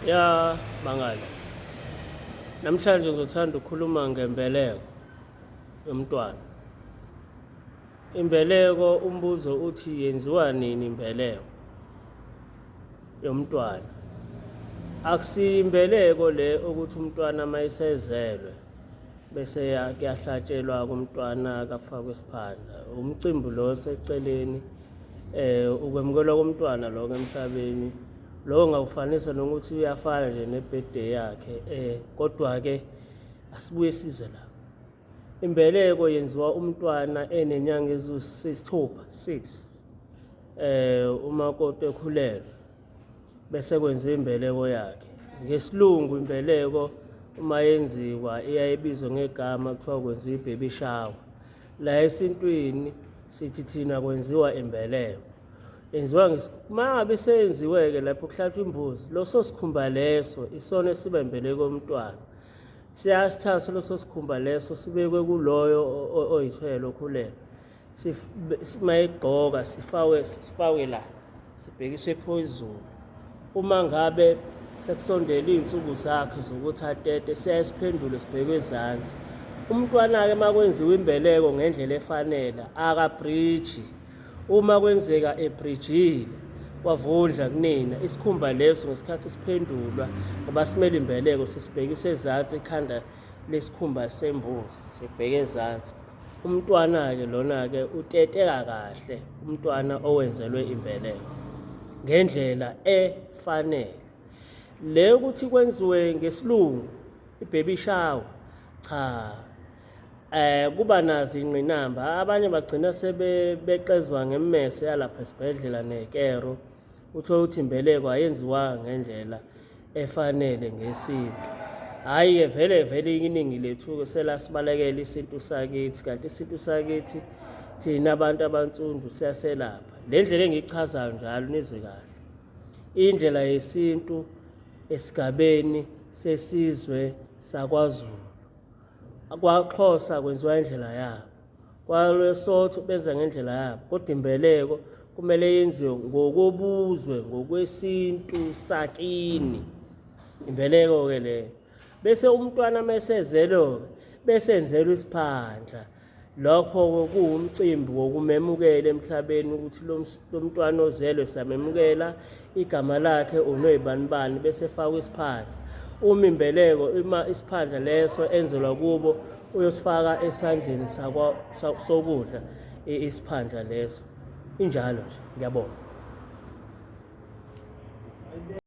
Ya bangani, namhlanje ngizothanda ukukhuluma ngembeleko yomntwana. Imbeleko, umbuzo uthi yenziwa nini imbeleko yomntwana? Akusiyo imbeleko le ukuthi umntwana mayisezelwe bese kuyahlatshelwa kumntwana kafakwe isiphandla. Umcimbi lo oseceleni ukwemukelwa komntwana lokho emhlabeni. Lokho ngakufanisa nokuthi uyafana nje ne-birthday yakhe kodwa-ke asibuye size la. Imbeleko yenziwa umntwana enenyanga ezisithupha, 6, umakoti ekhulelwe bese kwenziwa imbeleko yakhe. Ngesilungu imbeleko uma yenziwa iyaye ibizwe ngegama kuthiwa kwenziwa i-baby shower. La esintwini sithi thina kwenziwa imbeleko. Yenziwa uma ngabe seyenziwe-ke lapho kuhlatshwa imbuzi, loso sikhumba leso isona esiba imbeleko yomntwana. Siyasithatha leso sikhumba leso sibekwe kuloyo oyithwele okhulelwe. Mayegqoka sifakwe sifakwe la sibhekiswe phezulu. Uma ngabe sekusondele iy'nsuku zakhe zokuthi atete siyaye siphendule sibheke ezansi. Umntwana-ke uma kwenziwa imbeleko ngendlela efanele akabriji. Uma kwenzeka ebrijile wavundla kunina isikhumba leso ngesikhathi siphendulwa ngoba simele imbeleko sisibhekisa ezansi ikhanda lesikhumba sembuzi sibheke ezansi. Umntwana-ke lona-ke uteteka kahle umntwana owenzelwe imbeleko ngendlela efanele. Le ukuthi kwenziwe ngesilungu i-baby shower cha kuba nazo ingqinamba abanye bagcina sebeqezwa ngemmese yalapha esibhedlela nekero uthole ukuthi imbeleko ayenziwanga ngendlela efanele ngesintu. Hhayi-ke vele vele iningi lethu-ke selasibalekela isintu sakithi kanti isintu sakithi thina abantu abansundu siyaselapha. Le ndlela engiyichazayo njalo nizwe kahle indlela yesintu esigabeni sesizwe sakwaZulu. KwaXhosa kwenziwa indlela yabo, kwaLesotho benza ngendlela yabo, kodwa imbeleko kumele yenziwe ngokobuzwe, ngokwesintu sakini. Imbeleko-ke leyo. Bese umntwana mesezelwe-ke bese enzelwa isiphandla. Lokho-ke kuwumcimbi wokumemukela emhlabeni ukuthi lo mntwana ozelwe siyamemukela, igama lakhe unoyibanibani bese efakwa isiphandla. Uma imbeleko uma isiphandla leso enzelwa kubo uyosifaka esandleni sokudla isiphandla leso. Injalo nje. Ngiyabonga.